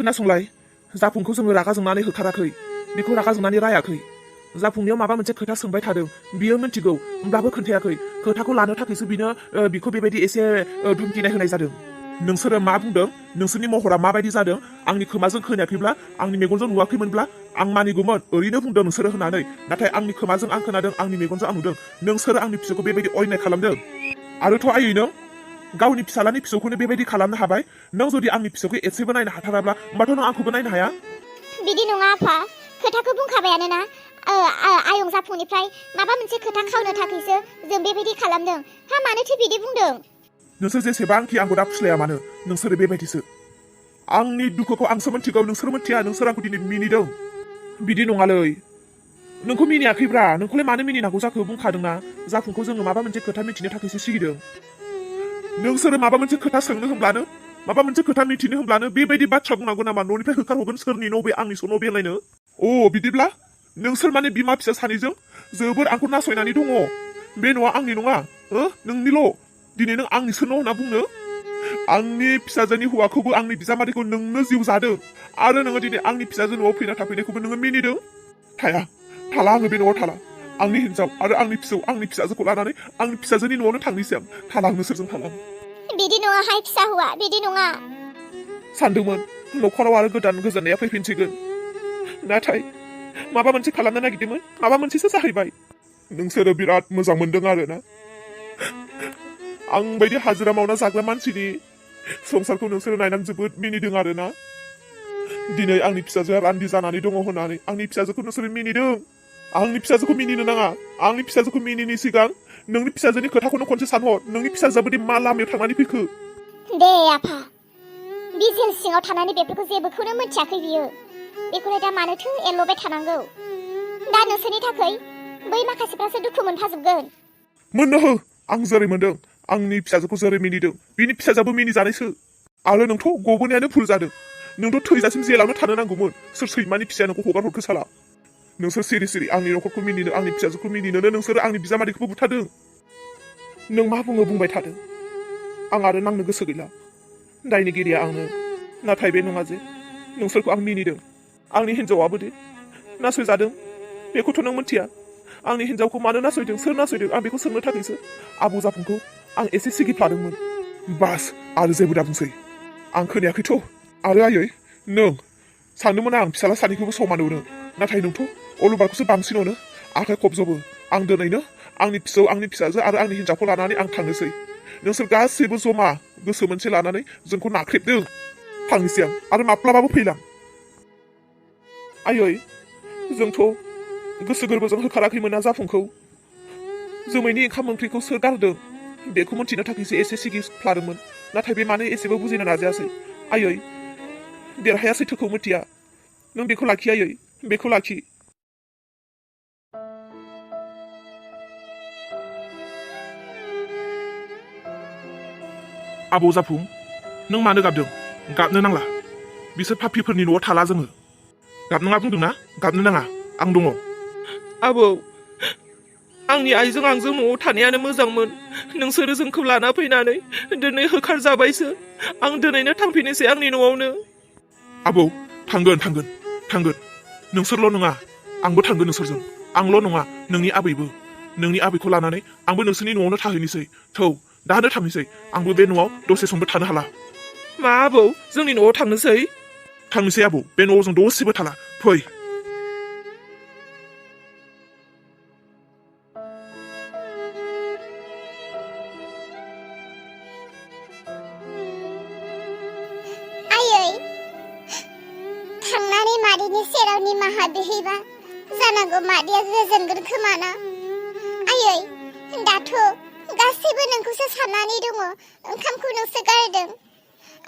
खोनासंलाय जाफुंखौ जोङो रागा जोंनानै होखाराखै बेखौ रागा जोंनानै रायाखै जाफुंनियाव माबा मोनसे खोथा सोंबाय थादों बियो मिन्थिगौ होमब्लाबो खोन्थायाखै खोथाखौ लानो थाखायसो बिखौ बेबायदि एसे धमकिनाय होनाय जादों नोंसोरो मा बुंदों नोंसोरनि महरा माबायदि जादों आंनि खोमाजों खोनायाखैब्ला आंनि मेगनजों नुवाखैमोनब्ला आं मानिगौमोन ओरैनो बुंदों नोंसोरो होननानै नाथाय आंनि खोमाजों आं खोनादों आंनि मेगनजों आं नुदों नोंसोरो आंनि फिसौखौ बेबायदि अयनाय खालामदों आरोथ' आयै नों गावनि फिसालानि फिसौखौनो बेबायदि खालामनो हाबाय नों जुदि आंनि फिसौखौ एसेबो नायनो हाथाराब्ला होमबाथ' नों आंखौबो नायनो हाया बिदि नङा आफा खोथाखौ बुंखाबायानो ना आयं जाफुंनिफ्राय माबा मोनसे खोथा खावनो थाखायसो जों बेबायदि खालामदों हा मानोथो बिदि बुंदों नोंसोर जेसेबांखि आंखौ दा फुस्लाया मानो नोंसोरो बेबायदिसो आंनि दुखुखौ आंसो मिन्थिगौ नोंसोर मिन्थिया नोंसोर आंखौ दिनै मिनिदों बिदि नङालै नोंखौ मिनियाखैब्रा नोंखौलाय मानो मिनिनांगौ जाखो बुंखादोंना जाफुंखौ जोङो माबा मोनसे खोथा मिथिनो थाखायसो सिगिदों नोंसोरो माबा मोनसे खोथा सोंनो होनब्लानो माबा मोनसे खोथा मिथिनो होनब्लानो बेबायदि बाथ्रा बुंनांगौ नामा न'निफ्राय होखारहरगोन सोरनि न' बे आंनि न' बेलायनो बिदिब्ला नोंसोर माने बिमा फिसा सानैजों जोबोर आंखौ नासयनानै दङ बे न'आ आंनि नङा नोंनिल' दिनै नों आंनिसो न' होनना बुंनो आंनि फिसाजोनि हौवाखौबो आंनि बिजामादैखौ नोंनो जिउ जादों आरो नोङो दिनै आंनि फिसाजो न'आव फैना थाफैनायखौबो नोङो मिनिदों थाला आङो बे न'आव थाला आंनि हिनजाव आरो आंनि फिसौ आंनि फिसाजोखौ लानानै आंनि फिसाजोनि न'आवनो थांनोसै आं थाला आं नोंसोरजों थाला बिदि नङाहाय फिसा हौवा बिदि नङा सानदोंमोन न'खराव आरो गोदान गोजोननाया फैफिनसिगोन नाथाय माबा मोनसे खालामनो नागिरदोंमोन माबा मोनसेसो जाहैबाय नोंसोरो बिराद मोजां मोनदों आरोना आं बायदि हाजिरा मावना जाग्रा मानसिनि संसारखौ नोंसोरो नायनानै जोबोद मिनिदों आरोना दिनै आंनि फिसाजोआ रान्दि जानानै दङ होननानै आंनि फिसाजोखौ नोंसोरो मिनिदों आंनि फिसाजोखौ मिनिनो नाङा आंनि फिसाजोखौ मिनिनि सिगां नोंनि फिसाजोनि खोथाखौनो खनसे सानहर नोंनि फिसाजोआबोदि मा लामायाव थांनानै फैखो दे आफा बि जेल सिङाव थानानै बेफोरखौ जेबोखौनो मिथियाखै बियो बेखौलाय दा मानोथो एरल'बाय थानांगौ दा नोंसोरनि थाखाय बै माखासेफ्रासो दुखु मोनफाजोबगोन मोननो हो आं जेरै मोनदों आंनि फिसाजोखौ जेरै मिनिदों बिनि फिसाजोआबो मिनिजानायसो आरो नोंथ' गबोनायानो भुल जादों नोंथ' थैजासिम जेलावनो थानो नांगौमोन सोर सैमानि फिसाया नोंखौ हगार हरखो साला नोंसोर सिरि सिरि आंनि न'खरखौ मिनिनो आंनि फिसाजोखौ मिनिनोनो नोंसोर आंनि बिजामादैखौबो बुथारदों नों मा बुङो बुंबाय थादों आं आरो नांनो गोसो गैला दायनिगिरिया आंनो नाथाय बे नङा जे नोंसोरखौ आं मिनिदों आंनि हिनजावाबो दे नासयजादों बेखौथ' नों मिथिया आंनि हिनजावखौ मानो नासयदों सोर नासयदों आं बेखौ सोंनो थाखायसो आबौ जाफुंखौ आं एसे सिगिफ्लादोंमोन बास आरो जेबो दा बुंसै आं खोनायाखैथ' आरो आयै नों सानदोंमोन आं फिसाला सानैखौबो समान अनो नाथाय नोंथ' अलुबारखौसो बांसिन अनो आखाइ खबजबो आं दिनैनो आंनि फिसौ आंनि फिसाजो आरो आंनि हिनजावखौ लानानै आं थांनोसै नोंसोर गासैबो जमा गोसो मोनसे लानानै जोंखौ नाख्रेबदों थांनोसै आं आरो माब्लाबाबो फैलां आयै जोंथ' गोसो गोरबोजों होखाराखैमोन ना जाफुंखौ जोमैनि ओंखाम ओंख्रिखौ सोर गारदों बेखौ मिन्थिनो थाखायसो एसे सिगिफ्लादोंमोन नाथाय बे मानो एसेबो बुजिनो नाजायासै आयै देरहाया सैथोखौ मिथिया नों बेखौ लाखि आयै बेखौ लाखि आबौ जाफुं नों मानो गाबदों गाबनो नांला बिसोर पापिफोरनि न'आव थाला जोङो गाबनाङा बुंदोंना गाबनो नाङा आं दङ आबौ आंनि आइजों आंजों न'आव थानायानो मोजांमोन नोंसोरो जोंखौ लाना फैनानै दिनै होखार जाबायसो आं दिनैनो थांफिनोसै आंनि न'आवनो आबौ थांगोन नोंसोरल' नङा आंबो थांगोन नोंसोरजों आंल' नङा नोंनि आबैखौ लानानै आंबो नोंसोरनि न'आवनो थाहैनोसै थौ दानो थांनोसै आंबो बे न'आव दसे समबो थानो हाला मा आबौ जोंनि न'आव थांनोसै आबौ बे न'आव जों दसेबो थाला फै आयै थांनानै मादैनि सेराव निमाहा बिहैबा जानांगौ मादैया गोजोनगोन खोमा ना आयै दाथ' गासैबो नोंखौसो साननानै दङ ओंखामखौ नोंसो गारदों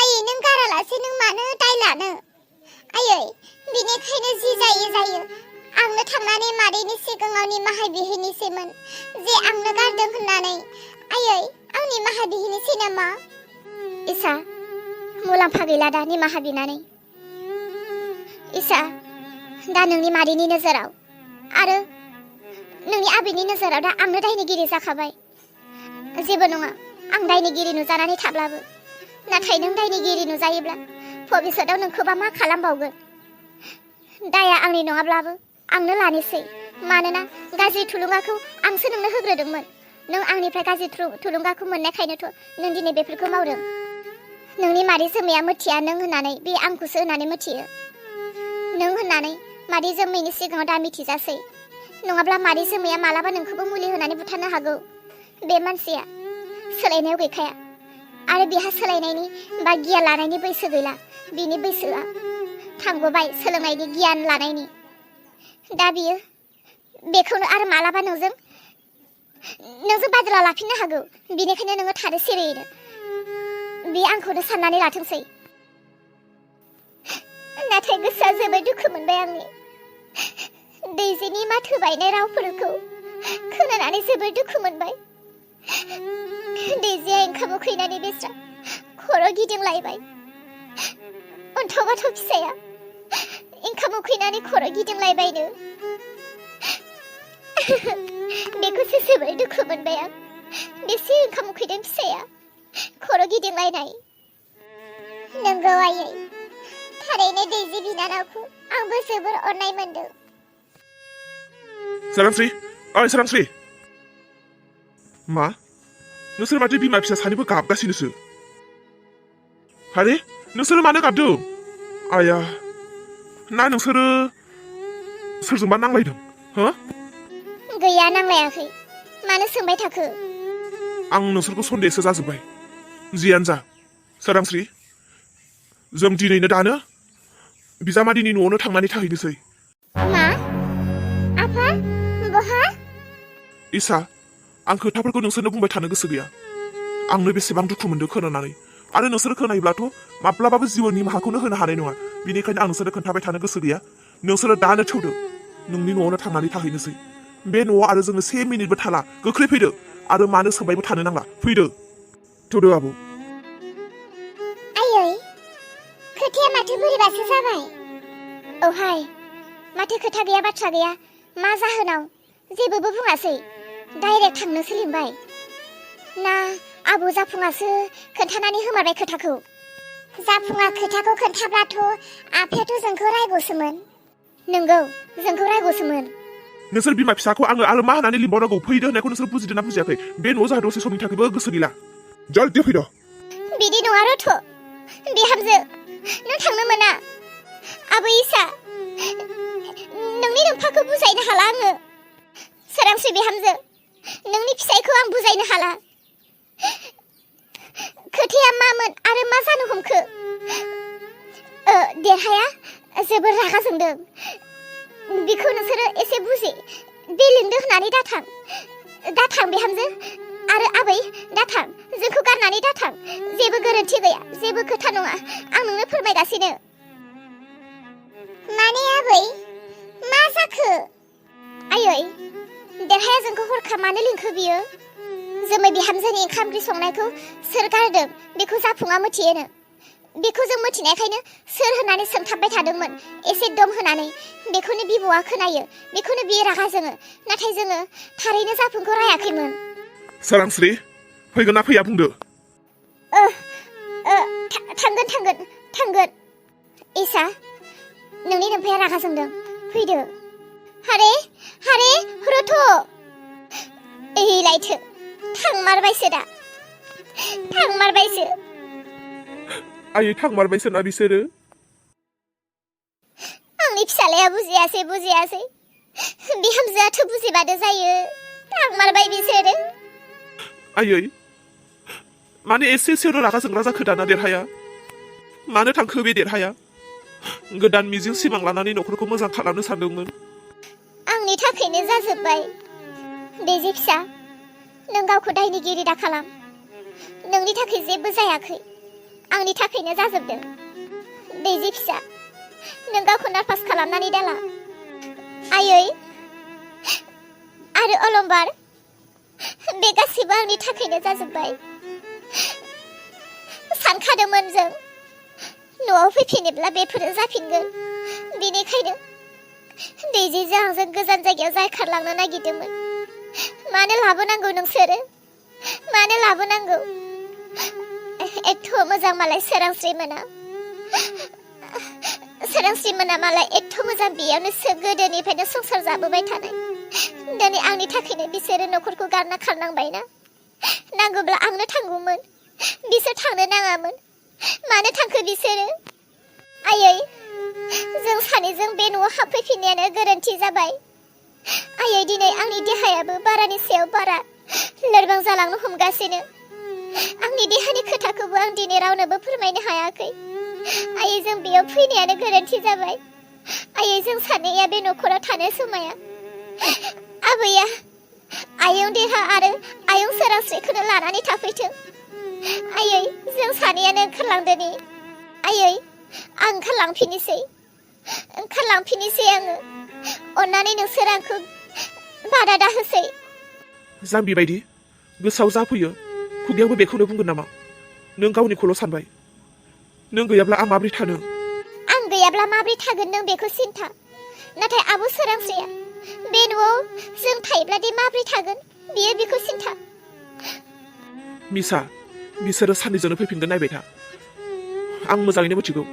आयै नों गारालासे नों मानो दाय लानो आयै बिनिखायनो जि जायो आंनो थांनानै मादैनि सिगाङाव निमाहा बिहैनोसैमोन जे आंनो गारदों होननानै आयै आं निमाहा बिहैनोसै नामा इसा मुलाम्फा गैला दा निमाहा बिनानै इसा दा नोंनि मादैनि नोजोराव आरो नोंनि आबैनि नोजोराव दा आंनो दायनिगिरि जाखाबाय जेबो नङा आं दायनिगिरि नुजानानै थाब्लाबो नाथाय नों दायनिगिरि नुजायोब्ला भबिष्यतआव नोंखौबा मा खालामबावगोन दाया आंनि नङाब्लाबो आंनो लानोसै मानोना गाज्रि थुलुंगाखौ आंसो नोंनो होग्रोदोंमोन नों आंनिफ्राय गाज्रि थुलुंगाखौ मोननायखायनोथ' नों दिनै बेफोरखौ मावदों नोंनि मादै जोमैया मिथिया नों होननानै बे आंखौसो होननानै मिथियो नों होननानै मादै जोमैनि सिगाङाव दा मिथिजासै नङाब्ला मादै जोमैया मालाबा नोंखौबो मुलि होनानै बुथारनो हागौ बे मानसिया सोलायनायाव गैखाया आरो बिहा सोलायनायनि बा गियान लानायनि बैसो गैला बिनि बैसोआ थांगबाय सोलोंनायनि गियान लानायनि दा बियो बेखौनो आरो मालाबा नोंजों बादला लाफिननो हागौ बिनिखायनो नोङो थादो सिरियैनो बे आंखौनो साननानै लाथोंसै नाथाय गोसोआ जोबोद दुखु मोनबाय आंनि दैजिनि माथो बायनाय रावफोरखौ खोनानानै जोबोद दुखु मोनबाय दैजिया ओंखाम उखैनानै बेस्रा खर' गिदिंलायबाय अन्थाव बाथाव फिसाया ओंखाम उखैनानै खर' गिदिंलायबायनो बेखौसो जोबोद दुखु मोनबाय आं बेसे ओंखाम उखैदों फिसाया खर' गिदिंलायनाय नंगौ आयै थारैनो दैजि बिनानावखौ आंबो जोबोर अननाय मोनदों सोरांस्रि ओइ सोरांस्रि मा नोंसोर माथो बिमा फिसा सानैबो गाबगासिनोसो आरे नोंसोरो मानो गाबदों आया ना नोंसोरो सोरजोंबा नांलायदों हो गैया नांलायाखै मानो सोंबाय थाखो आं नोंसोरखौ सन्देहसो जाजोब्बाय जियानो जा सोरांस्रि जों दिनैनो दानो बिजामादैनि न'आवनो थांनानै थाहैनोसै मा आफा बहा इसा आं खोथाफोरखौ नोंसोरनो बुंबाय थानो गोसो गैया आंनो बेसेबां दुखु मोनदों खोनानानै आरो नोंसोर खोनायोब्लाथ' माब्लाबाबो जिउनि निमाहाखौनो होनो हानाय नङा बेनिखायनो आं नोंसोरनो खोन्थाबाय थानो गोसो गैया नोंसोरो दानो थौदो नोंनि न'आवनो थांनानै थाहैनोसै बे न'आव आरो जोङो 1 मिनिटबो थाला गोख्रै फैदो आरो मानो सोंबायबो थानो नांला फैदो थौदो आबौ आयै खोथाया माथो बोरैबासो जाबाय औहाय माथो खोथा गैया बाथ्रा गैया मा जाहोनाव जेबोबो बुङासै डाइरेक्ट थांनोसो लिंबाय ना आबौ जाफुङासो खोन्थानानै होमारबाय खोथाखौ जाफुङा खोथाखौ खोन्थाब्लाथ' आफायाथ' जोंखौ रायगौसोमोन नंगौ जोंखौ रायगौसोमोन नोंसोर बिमा फिसाखौ आङो आरो मा होनानै लिंबावनांगौ फैदो होननायखौ नोंसोर बुजिदोंना बुजियाखै बे न'आव जाहा दसे समनि थाखायबो गोसो गैला जल्दि फैदो बिदि नङा रथ' बिहामजो नों थांनो मोना आबै इसा नोंनि नोमफाखौ बुजायनो हाला आङो सोरांस्रि बिहामजो नोंनि फिसायखौ आं बुजायनो हाला खोथाया मामोन आरो मा जानो हमखो देरहाया जोबोर रागा जोंदों बिखौ नोंसोरो एसे बुजि बे लिंदों होननानै दाथां बिहामजो आरो आबै दाथां जोंखौ गारनानै दाथां जेबो गोरोन्थि गैया जेबो खोथा नङा आं नोंनो फोरमायगासिनो माने आबै मा जाखो आयै देरहाया जोंखौ हरखाब मानो लिंखो बियो जोमै बिहामजोनि ओंखाम ओंख्रि संनायखौ सोर गारदों बेखौ जाफुङा मिथियोनो बेखौ जों मिथिनायखायनो सोर होननानै सोंथाबबाय थादोंमोन एसे दम होनानै बेखौनो बिबौआ खोनायो बेखौनो बियो रागा जोङो नाथाय जोङो थारैनो जाफुंखौ रायाखैमोन सोरांस्रि फैगोन ना फैया बुंदो थांगोन इसा नोंनि नोमफाया रागा जोंदों फैदो हारे रथ' एलायथो थांमारबायसो आयै थांमारबायसोना बिसोरो आंनि फिसालाया बुजियासै बिहामजोआथ' बुजिबादो जायो थांमारबाय बिसोरो आयै माने एसेल' रागा जोंग्रा जाखो दाना देरहाया मानो थांखो बे देरहाया गोदान मिजिं सिमां लानानै न'खरखौ मोजां खालामनो सानदोंमोन आंनि थाखायनो जाजोब्बाय दैजि फिसा नों गावखौ दायनिगिरि दा खालाम नोंनि थाखाय जेबो जायाखै आंनि थाखायनो जाजोबदों दैजि फिसा नों गावखौ नार्भास खालामनानै दाला आयै आरो अलंबार बे गासिबो आंनि थाखायनो जाजोब्बाय सानखादोंमोन जों न'आव फैफिनोब्ला बेफोरो जाफिनगोन बेनिखायनो दैजिजों आंजों गोजान जायगायाव जायखारलांनो नागिरदोंमोन मानो लाबोनांगौ नोंसोरो मानो लाबोनांगौ एथ' मोजां मालाय सोरांस्रि मोना सोरांस्रि मोना मालाय एथ' मोजां बेयावनो गोदोनिफ्रायनो संसार जाबोबाय थानाय दिनै आंनि थाखायनो बिसोरो न'खरखौ गारना खारनांबायना नांगौब्ला आंनो थांगौमोन बिसोर थांनो नाङामोन मानो थांखो बिसोरो आयै जों सानैजों बे न'आव हाबफैफिननायानो गोरोन्थि जाबाय आयै दिनै आंनि देहायाबो बारानि सायाव बारा लोरबां जालांनो हमगासिनो आंनि देहानि खोथाखौबो आं दिनै रावनोबो फोरमायनो हायाखै आयै जों बेयाव फैनायानो गोरोन्थि जाबाय आयै जों सानैया बे न'खराव थानो समाया आबैया आयं देहा आरो आयं सोरांस्रिखौनो लानानै थाफैथों आयै जों सानैयानो ओंखारलांदोनि आयै आं ओंखारलांफिननोसै आङो अन्नानै नोंसोर आंखौ बादा दाहोसै जाम्बि बायदि गोसोआव जाफैयो खुगायावबो बेखौनो बुंगोन नामा नों गावनिखौल' सानबाय नों गैयाब्ला आं माब्रै थानो आं गैयाब्ला माब्रै थागोन नों बेखौ सिन्था नाथाय आब' सोरांस्रिया बे न'आव जों थायोब्लादि माब्रै थागोन बियो बेखौ सिन्था मिसा बिसोरो साननैजोंनो फैफिनगोन नायबाय था आं मोजाङैनो मिथिगौ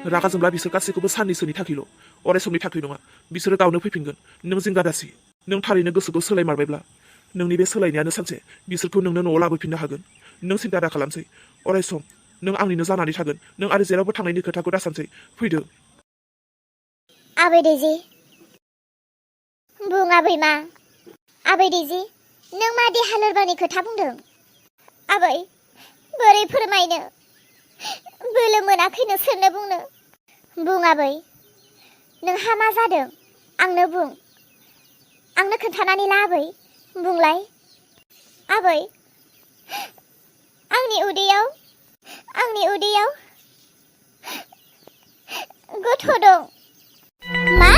रागा जोंब्ला बिसोर गासैखौबो साननैसोनि थाखायल' अराय समनि थाखाय नङा बिसोरो गावनो फैफिनगोन नों जिंगा दासि नों थारैनो गोसोखौ सोलायमारबायब्ला नोंनि बे सोलायनायानो सानसे बिसोरखौ नोंनो न'आव लाबोफिननो हागोन नों सिन्था दा खालामसै अराय सम नों आंनिनो जानानै थागोन नों आरो जेरावबो थांनायनि खोथाखौ दासानसै फैदो आबै दैजि बुं आबै मा आबै दैजि नों मा देहा लोरबांनि खोथा बुंदों आबै बोरै फोरमायनो बोलो मोनाखै नोंसोरनो बुंनो बुं आबै नोंहा मा जादों आंनो बुं आंनो खोन्थानानै ला आबै बुंलाय आबै आंनि उदैयाव गथ' दं मा